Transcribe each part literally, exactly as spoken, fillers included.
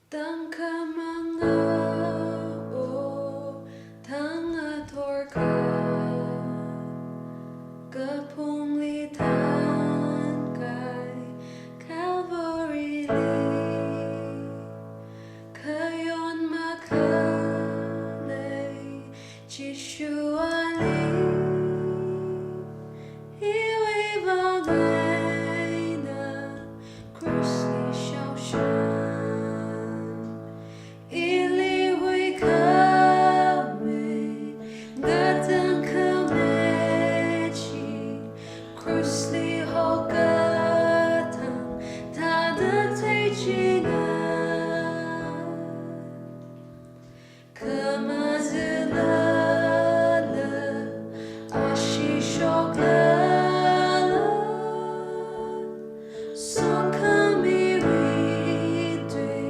Tangkhamang o, thangathor kha, kaphungli thankai, Calvary li, khayon makhalei, Jishu ali, iwui vang eina, cross li shaoshan. Ili huikhame, ngatangkhame chi, cross li hokatang, thāda theichinga. Khamazilala, ashi shoklala, songkhamiwui tui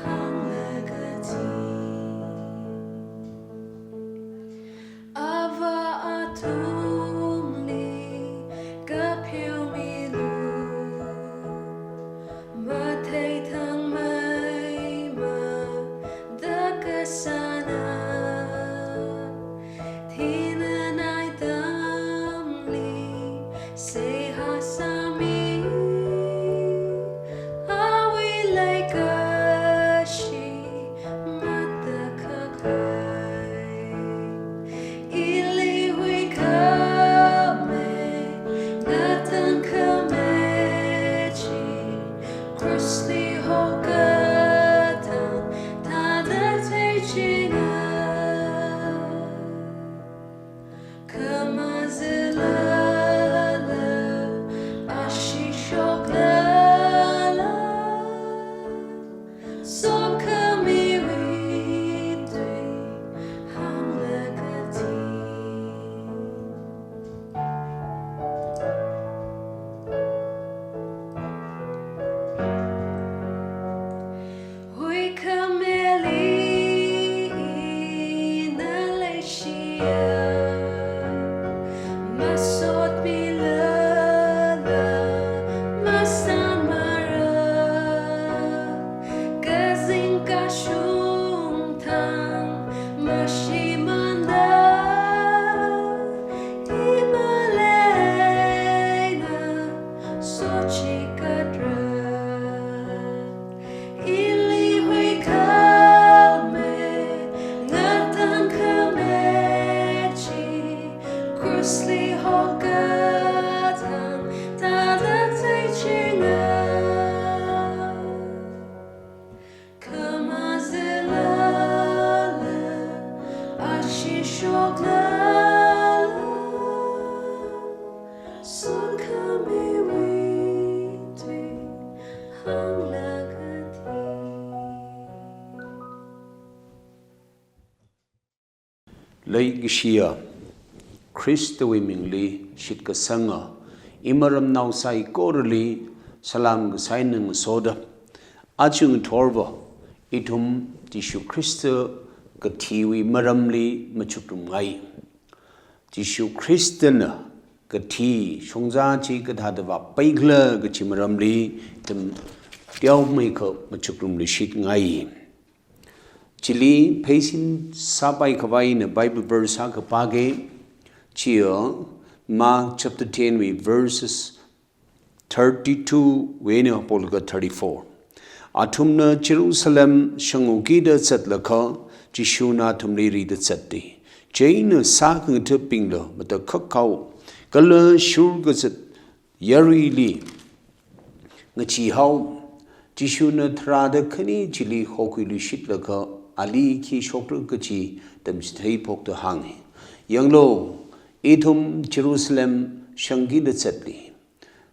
hānglaga thi. Ava athumli kapheomilu, matheithangmeima da kasāna, thina nai atamli seihā sāmi, awui leikashi matakhakhai. Ili huikhame, ngatangkhame chi, cross li hokatang, thāda theichinga. Khamazilala, ashi shoklala, songkhamiwui tui hānglaga thi. Huikhameli ina leishiya, masotmilala, masānmara, kazing kashung thang mashimānda, imaleina sochikatra. Ili huikhame, ngatangkhame chi, cross li hokatang, thāda theichinga. Khamazilala, ashi shoklala, songkhamiwui tui hānglaga thi. Leikashiya Khristawui mingli shitkasanga imaramnao saikorali salam kasā eina ngasoda, aja ngathorva ithum Jishu Khrista kathiwui maramli machukrumngai. Jishu Khristana kathi shongza chi kathāda vāpaikhala kachi maramli ithum teomeikha machukrumluishitngai. Chili pheisin sāpai khavai eina Bible verse akha pāga, chiya Mark chapter ten wui verses thirty-two wui eina hophoklaga thirty-four. Athumna Jerusalem shangukida zatlakha, Jishuna athumli rida zata. Chieina sākhangathabingla matakhak haowa, kala shurkazat yaruili ngachee haowa. Jishuna tharāda khani chili hokhuiluishitlaga ali khi shokra kachi tamchithei phokta hānga. Yanglu, ithum Jerusalem shangkida zatli.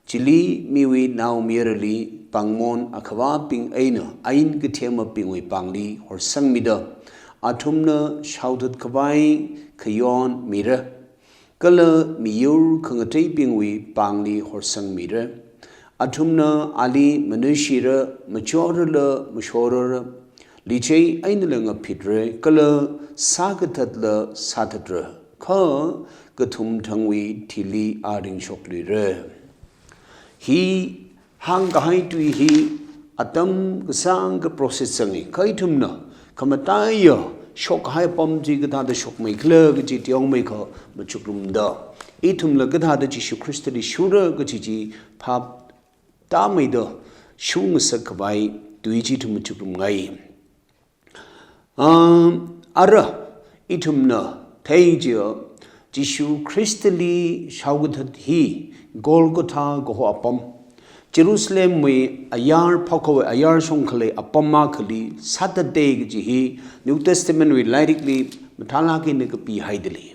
Chili miwui naomayarali pāngmon akhavābing eina ain kathemabingwui pāngli horsangmida, athumna shaothat khavai khayon mira, kala miyur khangateibingwui pāngli horsangmira. Athumna ali manushira, machorala mashorara, lichei einala ngaphitra, kala sākathatla sāthatra, kha kathumthangwui thili a ringshokluira. Hi hāngkahai tui hi atam kasāngkha process zangi. Kha ithumna khamataiya shokkahai apam chi kathāda shokmeikhala kaji teomeikha machukrumda, ithumla kathāda Jishu Khristali shurra kaji chi phaptāmeida shungasakkhavai tui chi ithum machukrumngai. Um, ara, ithumna theichiya, Jishu Khristali shaokathat hi Golgotha kaho apam, Jerusalemwui ayar phākhawui ayar shongkhalei apam akhali sāthatda kaji hi New Testamentwui lairikli mathālāk eina kapihaida lei.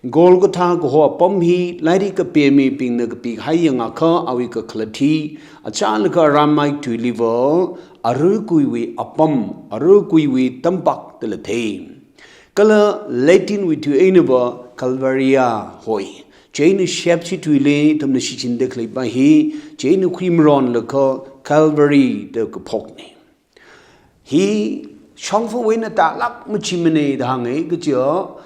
Golgotha kaho apam hi lairik kapi mibingna kapihai yangakha awui kakhalat hi achālakha Aramaic tuiliva aruikuiwui apam, aruikuiwui tampak dala thei. Kala Latinwui tui einava Calvaria hoi. Chieina shepshi tuili ithumna shichinda khaleipa hi, chieina khuimaronlakha Calvary da kaphokna. Hi shongfawui eina tālāk machimana da hānga, kaja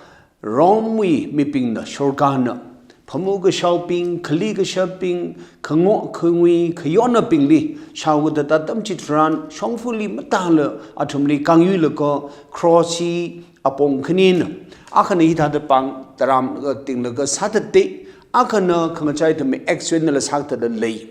Romewui mibingna, sorkarna, phamu kashaobing, khali kashapbing, khango, khangui, khayonabingli shaokathat atam chitharan, shongfali matāla athumli kangyuilaga, cross hi apong khanina, akhana hithāda pāng taram, tinglaga sāthatda, akhana khangachei athumwui axe einala sāthatda lei.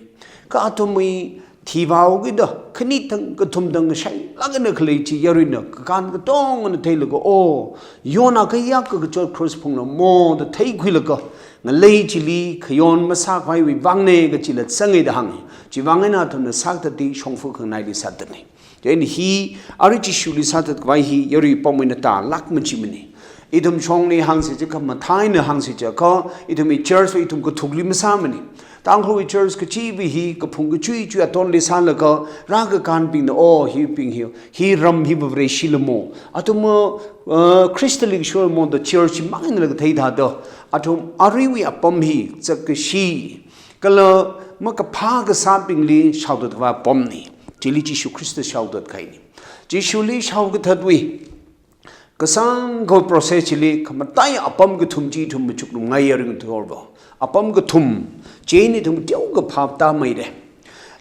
Kha athumwui thivaokida, khani thang kathum thang shailāk eina khalei chi yaruina kakān katongna theilaga, o, yona kayākha kachot cross phungna mo da theikhuilaga, ngalei chili khayon masākhavaiwui vangna kajila zanga da hānga. Chiwui vang eina athumna sāthatda shongfa khanganaili sāthatna. Chieina hi, arui Jishuli sāthatkhavai hi, yarui apamwui eina tālāk machimana. Ithum shongli hāngsi chiakha, mathāna hāngsi chiakha, ithumwui church ithum kathukli masāmana. Tangkhulwui church kachiwui hi, kaphung kachui chui atonli sālaga, rākakānbingna, o, hibing hi, hi ram hiva Vareshi lamo, athum, uh, Khristali kashur mo da church mang einala kathei thāda, athum aruiwui apam hi, zakkashi, kala makaphā kasābingli shaothatkhavai apamna. Chili Jishu Khrista shaothatkahaina. Jishuli shaokathatwui kasāngkha process chili khamataiya apam kathum chi ithum machukrumngai yaring thorva. Apam kathum, chieina ithum teokha phaptāmeira.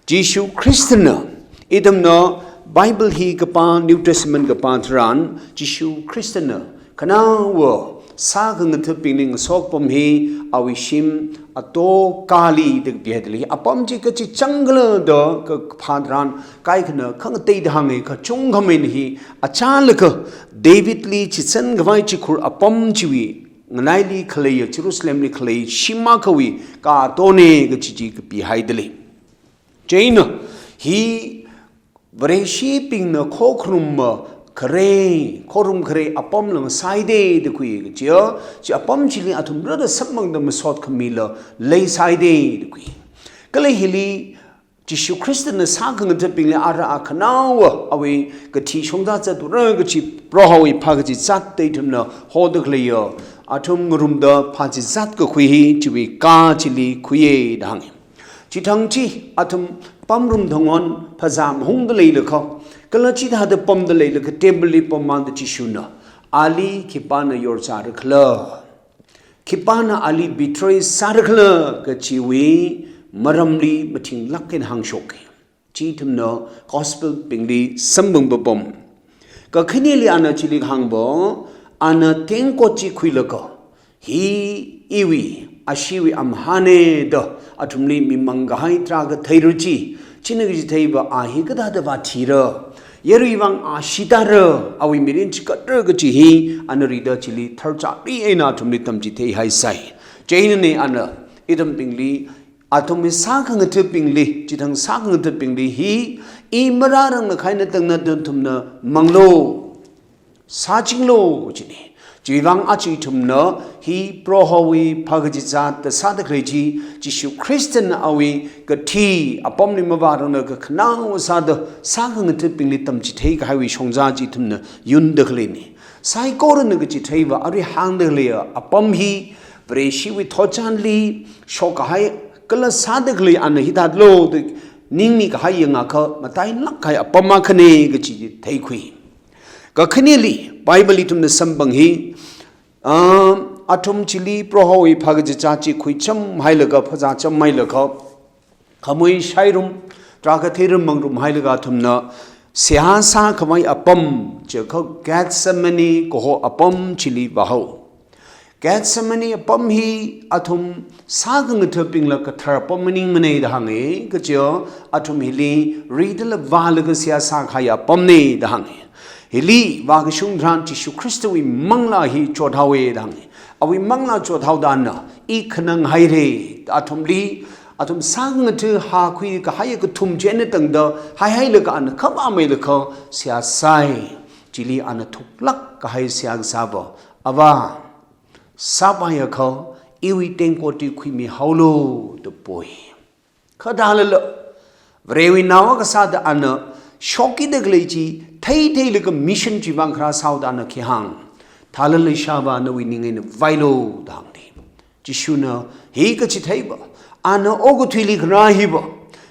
Jishu Khristana, ithumna Bible hi kapā, New Testament kapā tharan, Jishu Khristana khanaowa sākhangathabingli ngasopam hi awui shim ato kali da kapihaida lei. Apam chi kachi changkhala da kaphā tharan, kaikhana khangatei da hānga, kachungkhameina hi achālakha Davidli chizankhavai chikhur apam chiwui nganaili khaleiya, Jerusalemli khalei shim akhawui ka atona kaji chi kapihaida lei. Chieina hi Vareshibingna khokharum ma khare, khorum khare apamla masāhaida da khui kajiya, chi apam chili athum rāda samphangda masot khamila leisāhaida da khui. Kala hili Jishu Khristana sākhangathabingli ara akhanaowa awui kathi shongza zatura kaji Prohowui phākachizat da ithumna hoda khaleiya, athum ngarumda phākachizat kakhui hi chiwui ka chili khuiya da hānga. Chithang chi athum pamrum thangwon phazā mahungda leilakha, kala chithāda pamda leilakha table li pamda Jishuna, ali khipāna yorzāra khala, khipāna ali betray sāra khala kajiwui maramli mathinglāk eina hāngshoka. Chi ithumna gospel bingli samphang papam. Kakhaneli ana chili hāngva, ana tengkot chi khuilaga, hi iwui, ashiwui amahana da athumli mimang kahai tarākha theira chi, china kachitheiva a hi kathāda vāthira, yaruivang a shitāra, awui mirin chikatra kaji hi ana rida chili tharchari eina athumli tamchitheihaisai. Chieina ana ithumbingli, athumwui sākhangathabingli, chithang sākhangathabingli hi, i marāranglakha eina tangda nathumna manglu, sāchinglu jina. Chiwuivang aja ithumna hi Prohowui phākachizat da sāda khalei chi, Jishu Khristana awui kathi apamli mavāranglakha khanao sāda sākhangathabingli tamchithei kahaiwui shongza chi ithumna yunda khaleina. Saikorana kachitheiva arui hāngda khaleiya apam hi, Vareshiwui thotchanli shokkahai kala sāda khalei ana hithālu da ningmi kahai yangakha matailāk kahai apam akhana kaji theikhui. Kakhaneli, Bible ithumna samphang hi, um, athum chili Prohowui phākachizat chi khuichamhailaga, phazāchamhailaga, khamui shairum, Tarākha theiram mangrumhailaga athumna seihā sākhavai apam, chiakha Gethsemane kaho apam chili vāhao. Gethsemane apam hi athum sākhangathabingla kathar apam maningmana da hānga, kaja athum hili ridala vālaga seihā sākahai apamna da hānga. Hili vākashung tharan Jishu Khristawui manglā hi chothaowa da hānga. Awui manglā chothaoda ana, I khananghaira, athumli, athum sākhangatha hākhuikahai kathum chi eina tangda haihailaga ana khavāmeilakha seihā sāi. Chili ana thuklāk kahai seihā kasāva, Avā, sāpaiakha iwui tengkot chi khuimihaolu da poi. Kha thālala, Varewui naova kasāda ana shokkida khalei chi theitheilaga mission chi vang kharā sāhaoda ana khi hāng, Thālala ishāvā, nawui ning eina vāilu da hāngda. Jishuna hi kachitheiva, ana okathuili kharā hiva,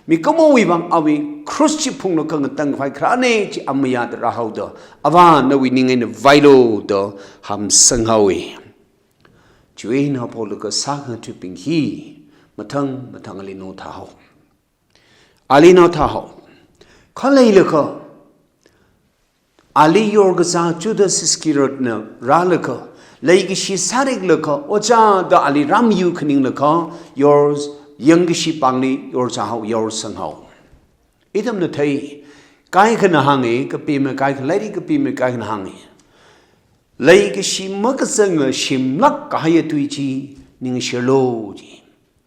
mikumowui vang awui cross chi phunglaga ngatangkhavai kharāna chi amayāda rāhaoda, Avā, nawui ning eina vāilu da hamsanghaowa. Chiwui eina haophokta sākhangathabing hi mathang mathang ali nothāhao. Ali nothāhao. Khaleilaga, ali yorkazā Judas Iscariotna rālaga, leikashi sāriklaga, Ojā da ali rāmayukhaninglaga, yor yangkashi pāngli yorzāhao, yorsanghao. Ithumna thei, kaikhana hānga, kapime kaikha, lairik kapime kaikhana hānga, leikashi makazanga shimlāk kahaiya tui chi ningshirlu ji.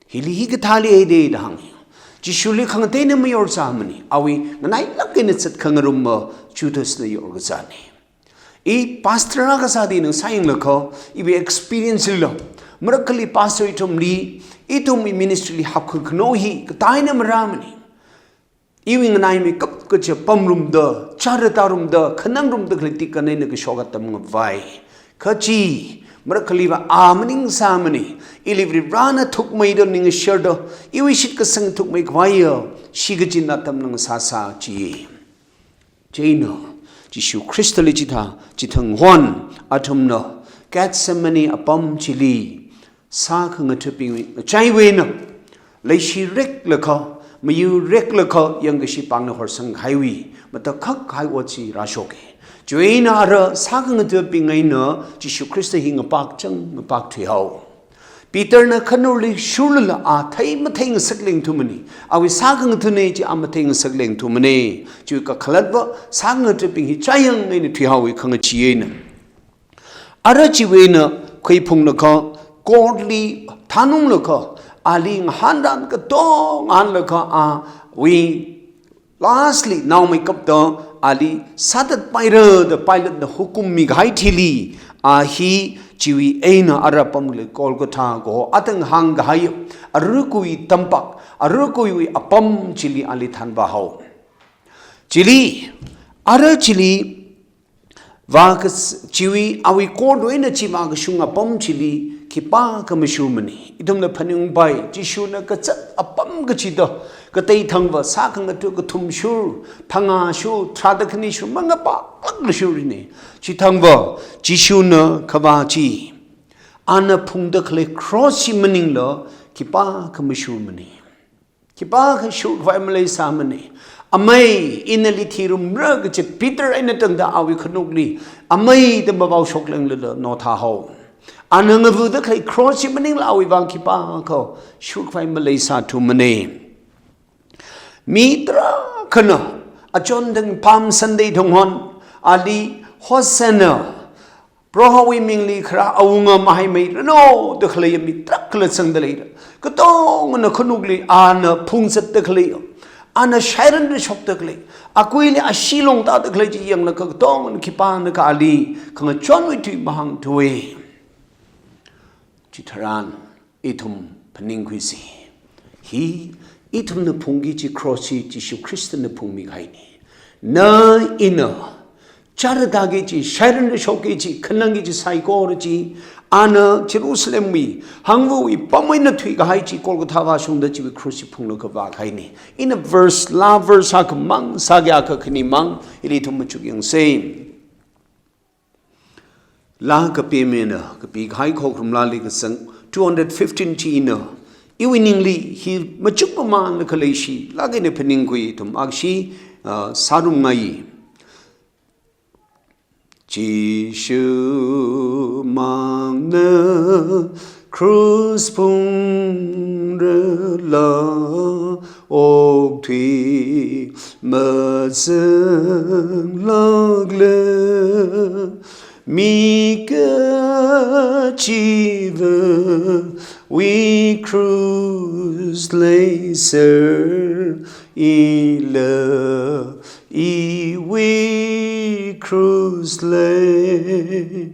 Hili hikathāli eina da hānga. Jishuli khangateina mayorzāmana, awui nganailāk eina zatkhangarumva Judasna yorkazāna. I pastor akha sāda ina sāyanglaga, iwui experience lila, marakhali pastor ithumli, ithumwui ministry li hapkhakhano hi katā eina marāmana. Iwui nganaimeikap kaja pamrumda, chara tārumda, khanangrumda khalei tikān eina kashok atam ngavai. Kha chi, marakhaliva a maningsāmana, ili Varivarana thukmeida ningshirda, iwui shitkasang thukmeikhavaiya, shikachin atamna ngasāsā chi. Chieina, Jishu Khristali chithā, chithang hon, athumna, Gethsemane apam chili, sākhangathabingwui ngachaiwui eina, leishi reklaga, mayu reklaga, yangkashi pāngna horsangkahaiwui, matakhak kahai ot chi rāshoka. Chiwui eina ara sākhangathabing eina, Jishu Khrista hi ngapakchang, ngapakthuihao. Peterna khanurli shurlala a thei matheingasak lengthumana. Awui sākhangathana chi a matheingasak lengthumana. Chiwui kakhalatva sākhangathabing hi chayang eina thuihaowa khangachee eina. Ara chiwui eina khuiphunglaga, court li thānunglaga, ali ngahānran katonga ngahānlaga awui lastly, naomeikapta ali sāthatpaira da Pilatena hukum mikahai thili, a hi chiwui eina ara apam khalei Golgotha kaho, atang hāngkahai, arukuwui tampak, arukuwui apam chili ali thānvāhao. Chili, ara chili, vākas-, chiwui awui court wui eina chi vākashung apam chili khipākha mashurmana. Ithumna phaningpai, Jishuna kazat apam kachida, katei thangva sākhangatha kathum shur, phangā shur, tharāda khani shur, mangapaklākla shurrina. Chithangva, Jishuna khavā chi, ana phungda khalei cross chi maningla, khipākha mashurmana. Khipākha shurkhavai maleisāmana. Amei, ina nali thirumra kachi Peter eina tangda awui khanukli, amei da mavao shoklenglala nothāhao. Ana ngavada khalei cross chi maningla awui vang khipākha shurkhavai maleisāthumana. Mi tarākhana, achon thang Palm Sunday thang hon, ali Hosanna, Prohowui mingli kharā awunga mahaimeiranu da khalei mi tarākhala zangda leira. Katongana khanukli ana phungzatda khalei, ana shairanra shokda khalei, akuili ashee longtāda khalei chi yanglaga katongana khipānakha ali khangachonwui tui mahāngthuwa. Chitharan, ithum phaningkhuisa. Hi, ithumna phungki kachi cross chi Jishu Khristana phungmikahaina. Na ina, chara tāki kachi, shairanra shokki kachi, khanangki kachi saikora chi, ana Jerusalemwui, hangvawui apam eina thuikahai chi, Golgotha vāshungda chiwui cross chi phunglaga vākahaina. Ina verse, laa verse akhamang, sāki akha khanimang, hili ithum machukyangsa. Laa kapimana, kapikahai Khokharum laali kazang two hundred fifteen china, Iwui ningli hi machuk mamānla khalei shilāk eina phaningkhui ithum akshi, ah, sārum ngai. Jishu mangna cross phungrala okthui mazanglākla, mi kachiva̱wui cross leiser ila iwui cross lei.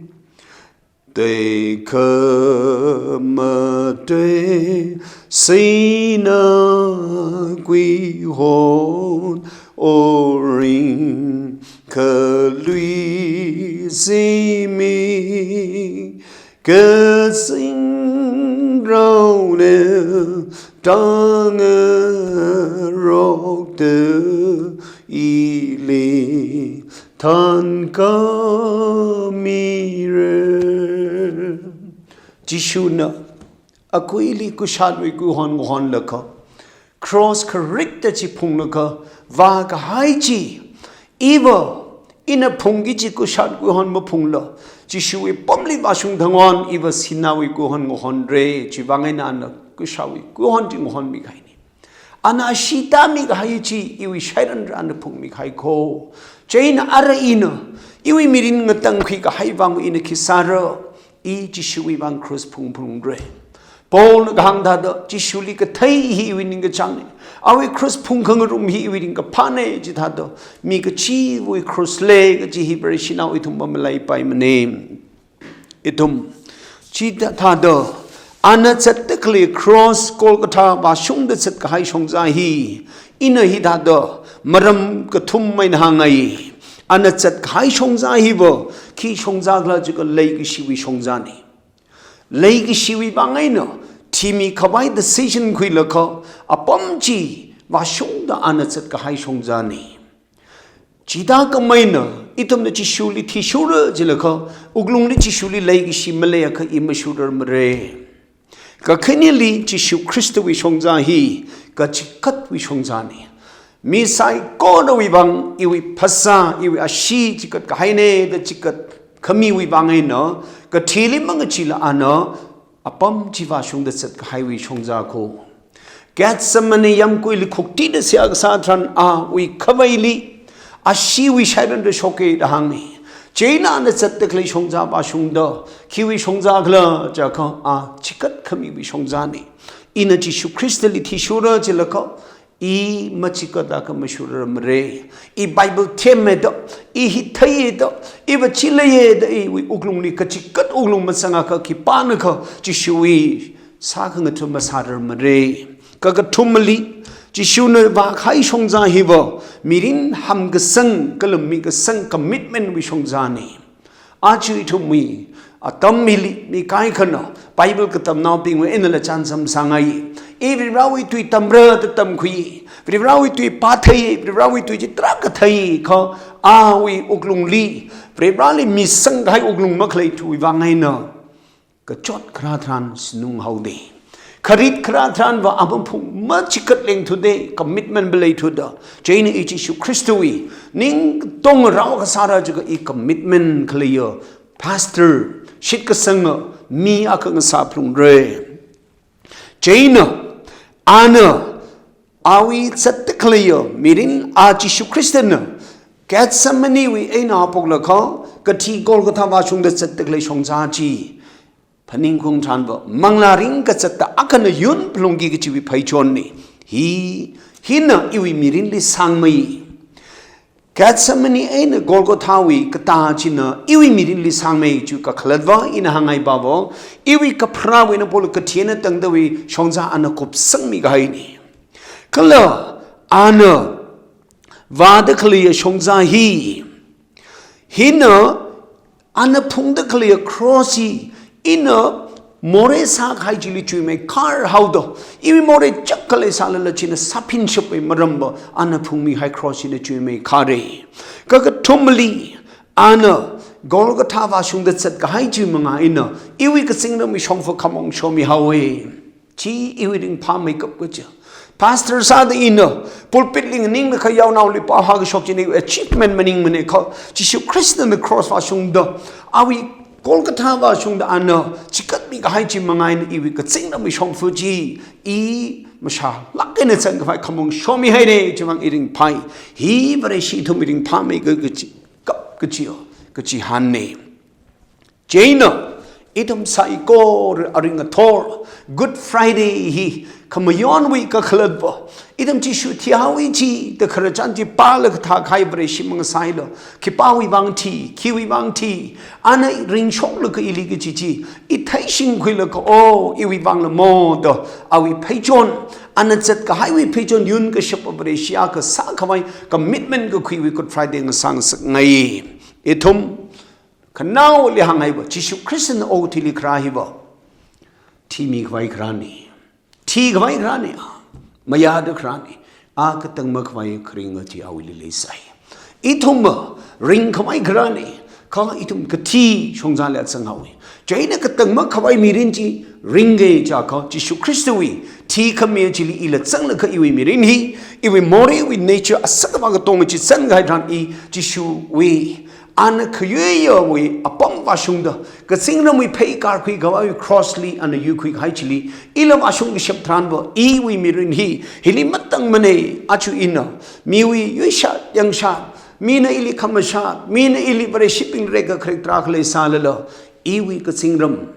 Teikha matei sina kuihon oring khalui zimi, kazingraona tangarokta ili thankamira. Jishuna akuili kushatwui kuihon ngahonlaga, cross kharikta chi phunglaga vākahai chi, iva ina phungki kaji kushat kuihon maphungla, Jishuwui pamli vāshung thangon iva sinawui kuihon ngahonra, chiwui vang eina ana kushatwui kuihon chi ngahonmi kahaina. Ana ashee tāmi kahai chi iwui shairanra ana phungmi kahai kho. Chieina ara ina iwui mirin ngatangkhui kahai vang ina khi sāra, i Jishuwui vang cross phungphungra. Paulna kahāng thāda, Jishuli kathei hi iwui ningkachāngna, awui cross phungkhangarum hi iwui ringkaphāna chithāda, mi kachiva̱wui cross lei kaji hi Vareshinao ithum pam malaipaimana. Ithum chithāda, ana zatda khalei cross Golgotha vāshungda zatkahai shongza hi, ina hithāda maram kathum eina hāngngai. Ana zatkahai shongza hiva khi shongzakhala jiakha leikashiwui shongzana. Leikashiwui vang eina thimi khavai decision khuilaga apam chi vāshungda ana zatkahai shongzana. Chithākhamei eina ithumna Jishuli thishura jilaga, wuklungli Jishuli leikashi maleiakha i mashurarmara. Kakhaneli Jishu Khristawui shongza hi kachikatwui shongzana. Mi saikonawui vang iwui phasā, iwui ashee chikat kahaina da chikat khamiwui vang eina, kathili mangachila ana apam chi vāshungda zatkahaiwui shongza kho. Gethsemane yāmguili khuktida seihā kasā tharan awui khavaili asheewui shairanra shoka da hānga. Chieina ana zatda khalei shongza vāshungda, khiwui shongzakhala jiakha a chikat khamiwui shongzana. Ina Jishu Khristali thishura jilaga, i machikatda kha mashurarmara. I Bible themda, i hi theida, iva chi leiya da iwui wuklungli kachikat wuklung mazangakha khipānakha Jishuwui sākhangatha masārarmara. Kakathumali, Jishuna vākahai shongza hiva mirin hamkasang kala mikasang commitment wui shongzana. Aja ithumwui atam hili mi kaikhana Bible katamnaobingwui einala chānsam sāngai. I Varivarawui tui tamra da tamkhui, Varivarawui tui pāthei, Varivarawui tui chi tarākha thei kha, awui wuklungli Varivarali misangkahai wuklung makhaleithuwui vang eina kachot kharā tharan sinung haoda, kharit kharā tharanva a maphung machikat lengthuda, commitment maleithuda. Chieina i Jishu Khristawui ningtong rao akha sāra jiakha i commitment khaleiya pastor, shitkasanga mi akha ngasā phalungra. Chieina ana awui zatda khaleiya mirin a Jishu Khristana Gethsemanewui eina haophoklaga kathi Golgotha vāshungda zatda khalei shongza chi phaningkhui tharanva manglā ringkazata akhana yun phalungki kajiwui pheichonna. Hi, hina iwui mirinli sāngmei. Gethsemane eina Golgothawui katā china iwui mirinli sāngmei. Chi kakhalatva ina hāngngaiva, iwui kapharāwui eina Paul kathi eina tangdawui shongza ana kupsangmi kahaina. Kala ana vāda khalei shongza hi, hina ana phungda khalei cross hi ina morei sākahai chili chuimeikhar haoda, iwui morei chāk khalei sālala china sāphinshapwui maramva ana phungmihai cross hina chuimeikhara. Kakathumali, ana Golgotha vāshungda zatkahai chi manga eina iwui kazingramwui shongfa khamong shomi haowa. Chi iwui ringphāmeikap kachi. Pastor sāda ina pulpit li nganingda kha yaonaoli pao hākashok china iwui achievement maningmana kha, Jishu Khristana cross vāshungda, awui Golgotha vāshungda ana chikatmi kahai chi manga eina iwui kazingramwui shongfa chi i mashālāk eina zangkhavai khamong shomihaira, chivang i ringphai. Hi Vareshi ithumwui ringphāmeikap kachi, kap kachi, kachihānna. Chieina, ithum saikora aring ngathor Good Friday hi khamayonwui kakhalatva, ithum Jishu thihaowa chida khararchan chi pālaga thākahai Vareshi mangasālu. Khipāwui vang thi, khiwui vang thi, ana ringshoklaga ili kachi chi i theishingkhuilaga, o, iwui vangla mo da, awui pheichon, ana zatkahaiwui pheichon yunkashap Vareshi akha sākhavai commitment kakhuiwui Good Friday ngasāngasakngai. Ithum khanaoli hānghaiva, Jishu Khristana okathuili kharā hiva thimikhavai kharāna. Thikhavai kharāna, mayāda kharāna. A katang makhavai kharinga chi awuili leisai. Ithumva ringkhavai kharāna, kha ithum kathi shongzāli zanghaowa. Chieina katang makhavai mirin chi ringki jiakha, Jishu Khristawui thikhami chili ila zanglaga iwui mirin hi, iwui moreiwui nature asak va katonga chi zangkahai tharan i Jishuwui, ana khayuiyawui apam vāshungda, kazingramwui phei karkhui khavai cross li ana yuikhui kahai chili ila vāshungkashap tharanva, iwui mirin hi hili matangmana. Aja ina miwui yuishat yangshat, mina ili khamashat, mina ili Vareshibing rekha kharek tarākha leisālala, iwui kazingram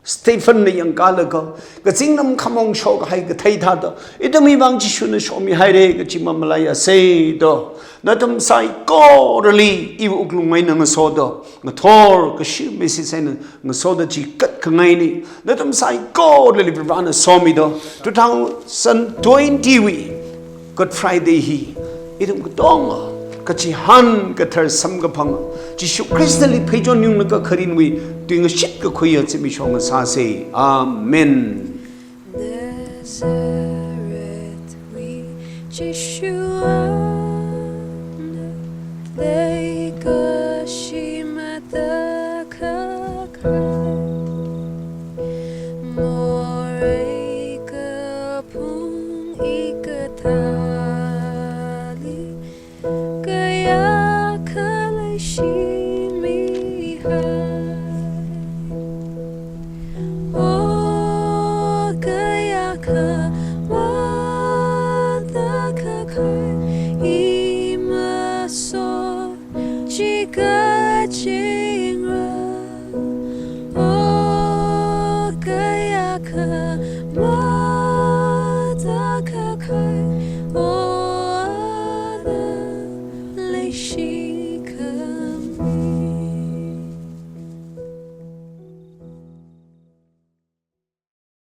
Stephenna yangkalaga, kazingram khamong shokahai kathei thāda, ithumwui vang Jishuna shomihaira kachi mamalaiasa da, nathum saikorali iwui wuklung eina ngasoda, ngathor kashi message eina ngasoda chikatkhangaina. Nathum saikorali Varena somida, two thousand twenty wui Good Friday hi ithum katonga kachihān kathar samkaphang, Jishu Khristali pheichon yunglaga kharinwui tuingashit kakhuiya zimiksho ngasāsa. Amen. Nazarethwui Jishu ana leikashi matakhak morei kaphung hikathāli kayākha leishimihai. O kayākha matakhak i maso chikache